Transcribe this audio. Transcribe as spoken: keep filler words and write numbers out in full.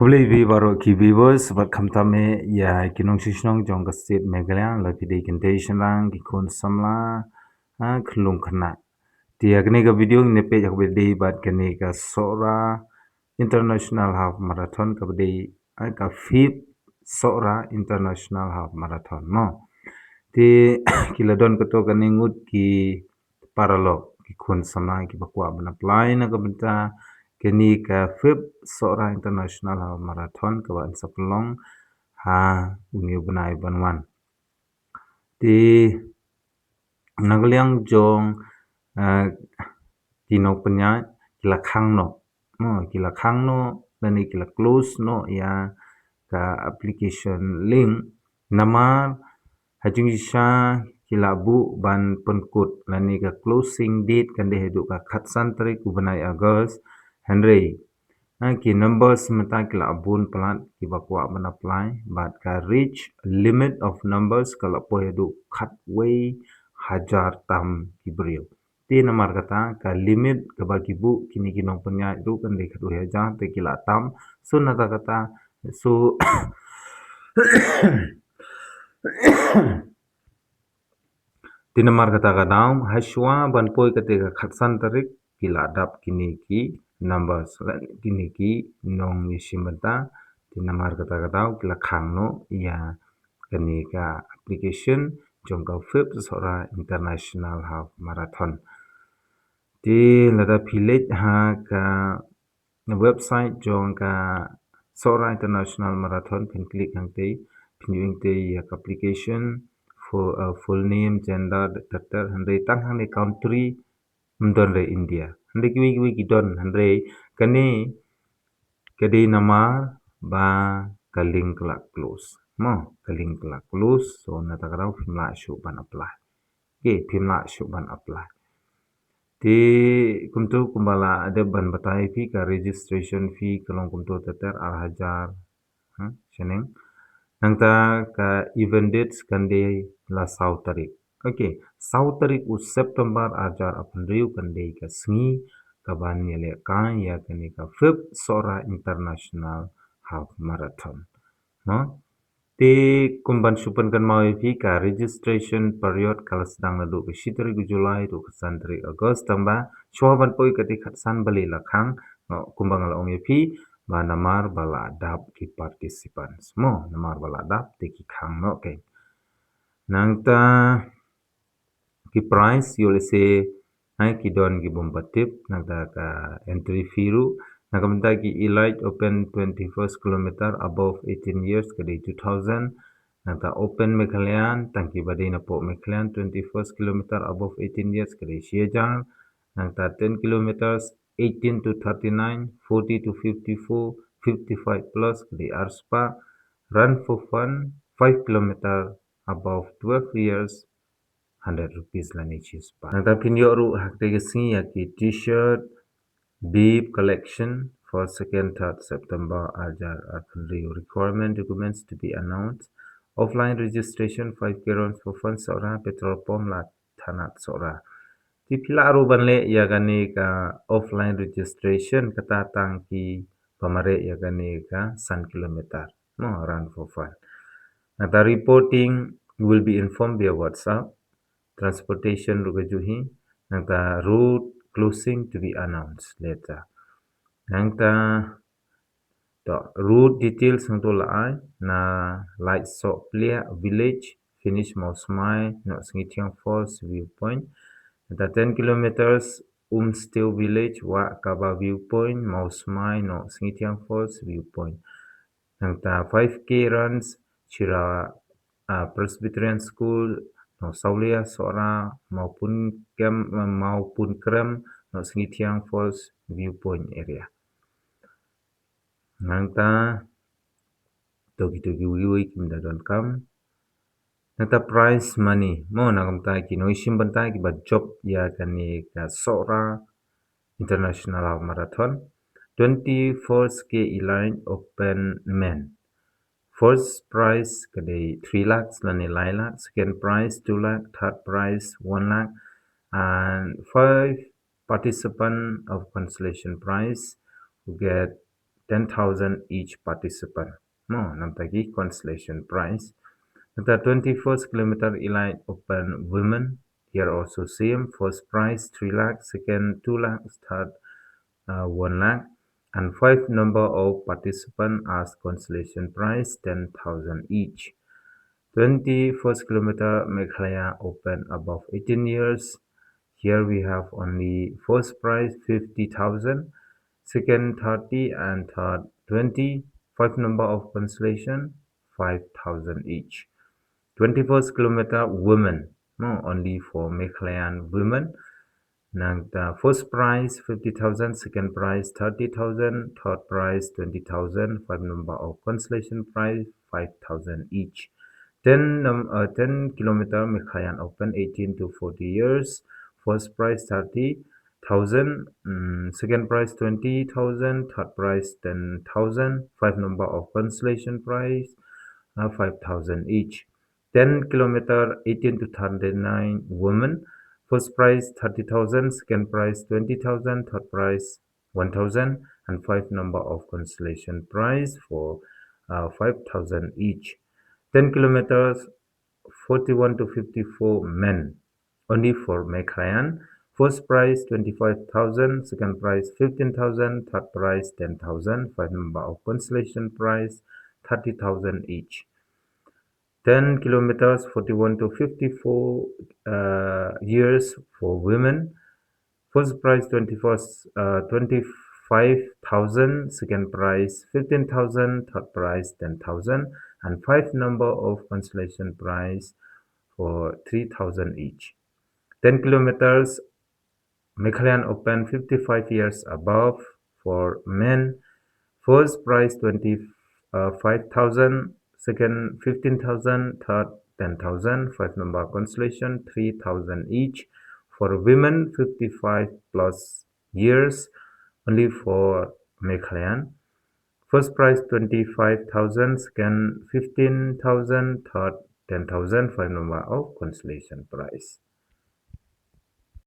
Khublei phi baroh ki viewers bad khamtam eh ïa ki nongshong shnong jong ka state Meghalaya, la phi dei ki kynthei shynrang, ki khun samla, ha, khyllung khynnah. Te ïa kane ka video ngin ïa peit ïa kaba dei bad kane ka Sohra International Half Marathon, kaba dei, eh, ka fifth Sohra International Half Marathon, mo. Te ki la don kato kane ngut ki paralok, ki khun samla kiba kwah ban apply na ka bynta kane ka fifth Sohra International Half Marathon kaba yn sa pynlong ha une u bnai ban wan. Te na ka liang jong, eh, ki nongpynïaid ki la khang noh, mo, ki la khang noh lane ki la close noh ïa ka application link, namar ha jingshisha ki la buh ban pynkut lane ka closing date kan dei haduh ka khatsan tarik u bnai August, hynrei, ha, ki numbers mynta ki la bun palat kiba kwah ban apply bad ka reach limit of numbers ka la poi haduh khatwei hajar tam ki briew. Te namar kata ka limit kaba ki buh kine ki nongpynïaid ruh kan dei khatwei hajar te ki la tam. So nata kata, so te namar kata ka daw, hashwa ban poi kata ka khatsan tarik ki la dap kine ki numbers, kine ki nongïashim bynta. Te namar kata ka daw ki la khang noh ïa kane ka application jong ka fifth Sohra International Half Marathon. Te lada phi leit ha ka website jong ka Sohra International Marathon, phin click hangtei, phin ïohi hangtei ïa ka application, full, uh, full name, gender, ter ter, hynrei tang hangne country ym don re India. Hynrei kiwei kiwei ki don, hynrei kane ka dei namar ba ka link ka la close. Mo, ka link ka la close, so nata ka daw phim lah shuh ban apply. Okay, phim lah shuh ban apply. Te kumto kumba la dep ban batai phi, ka registration fee ka long kumto ter ter, ar hajar, ha, shilling. Nangta ka event dates kan dei la saw tarik. Okay, saw tarik u September ar hajar arphew hynriew kan dei ka sngi kaban ïalehkai ïa kane ka fifth Sohra International Half Marathon. No? Te kumban shu pynkynmaw ïa phi, ka registration period ka la sdang naduh ka shi tarik u July haduh ka san tarik August, tang ba shuwa ban poi kata ka khatsan balei la khang, no, kumba nga la ong ïa phi, ba namar ba la dap ki participants. Mo, namar ba la dap te ki khang noh, okay. Nangta ki prize, ïoh lehse, ha, ki don ki bym pat tip, nangta ka entry fee ruh, na ka bynta ki Elite Open twenty-first kilometer above eighteen years ka dei two thousand, nangta Open Meghalaya, tang kiba dei napoh Meghalaya twenty-first kilometer above eighteen years ka dei shi hajar, nangta ten kilometers, eighteen to thirty-nine, forty to fifty-four, fifty-five plus ka dei ar spah, Run for Fun, five kilometer above twelve years, hundred rupees lane shi spah. Nangta phin ïoh ruh ha kata ka sngi ïa ki T-shirt, bib collection for second, third September ar hajar arphew hynriew. Requirement documents to be announced. Offline registration five K Run for Fun Sohra, petrol pump la thanat Sohra. Te phi lah ruh ban leh ïa kane ka offline registration, kata tang kiba mareh ïa kane ka san kilometer. No, Run for Fun. Nangta reporting will be informed via WhatsApp. Transportation ruh kajuh hi. Nangta route closing to be announced later. Nangta to route details hangto la ai, na Laitsohpliah village, finish Mawsmai, Nohsngithiang Falls viewpoint. Nangta ten kilometers Umsteo village, Wahkaba viewpoint, Mawsmai, Nohsngithiang Falls viewpoint. Nangta five K runs, Chira, ah, Presbyterian School, Nohsawlia, Sohra, Mawpunkem, Mawpunkrem, Nohsngithiang Falls viewpoint area. Nangta to kito kiwei kiwei kim da donkam. Nangta prize money, mo, na ka bynta ki nongïashim bynta kiba jop ïa kane ka Sohra International Half Marathon. Twenty-first K Elite Open Men. First prize ka dei three lakhs lane lai lakh, second prize two lakh, third prize one lakh, and five participant of consolation prize who get ten thousand each participant. Mo, namta ki consolation prize. Nangta twenty-first kilometer elite open women. Here also same, first prize three lakh, second two lakh, third uh, one lakh, and five number of participant as consolation prize ten thousand each. Twenty-first kilometer Meghalaya open above eighteen years. Here we have only first prize fifty thousand, second thirty, and third twenty. Five number of consolation, five thousand each. Twenty-first kilometer women, no, only for Meghalayan women. Nangta first prize fifty thousand, second prize thirty thousand, third prize twenty thousand, five number of consolation prize five thousand each. Ten num- uh, ten kilometer Meghalayan open, eighteen to forty years. First prize thirty thousand, mm, second prize twenty thousand, third prize ten thousand, five number of consolation prize, uh, five thousand each. Ten kilometer, eighteen to thirty-nine women. First prize thirty thousand, second prize twenty thousand, third prize one thousand, and five number of consolation prize for, uh, five thousand each. Ten kilometers, forty-one to fifty-four men, only for Meghalayan. First prize twenty-five thousand, second prize fifteen thousand, third prize ten thousand, five number of consolation prize thirty thousand each. Ten kilometers, forty-one to fifty-four, uh, years for women. First prize twenty-first, uh, twenty-five thousand, second prize fifteen thousand, third prize ten thousand, and five number of consolation prize for three thousand each. Ten kilometers, Meghalayan open, fifty-five years above for men. First prize twenty, uh, five thousand, second fifteen thousand, third ten thousand, five number consolation three thousand each. For women fifty-five plus years, only for Meghalayan. First prize twenty-five thousand, second fifteen thousand, third ten thousand, five number of consolation prize.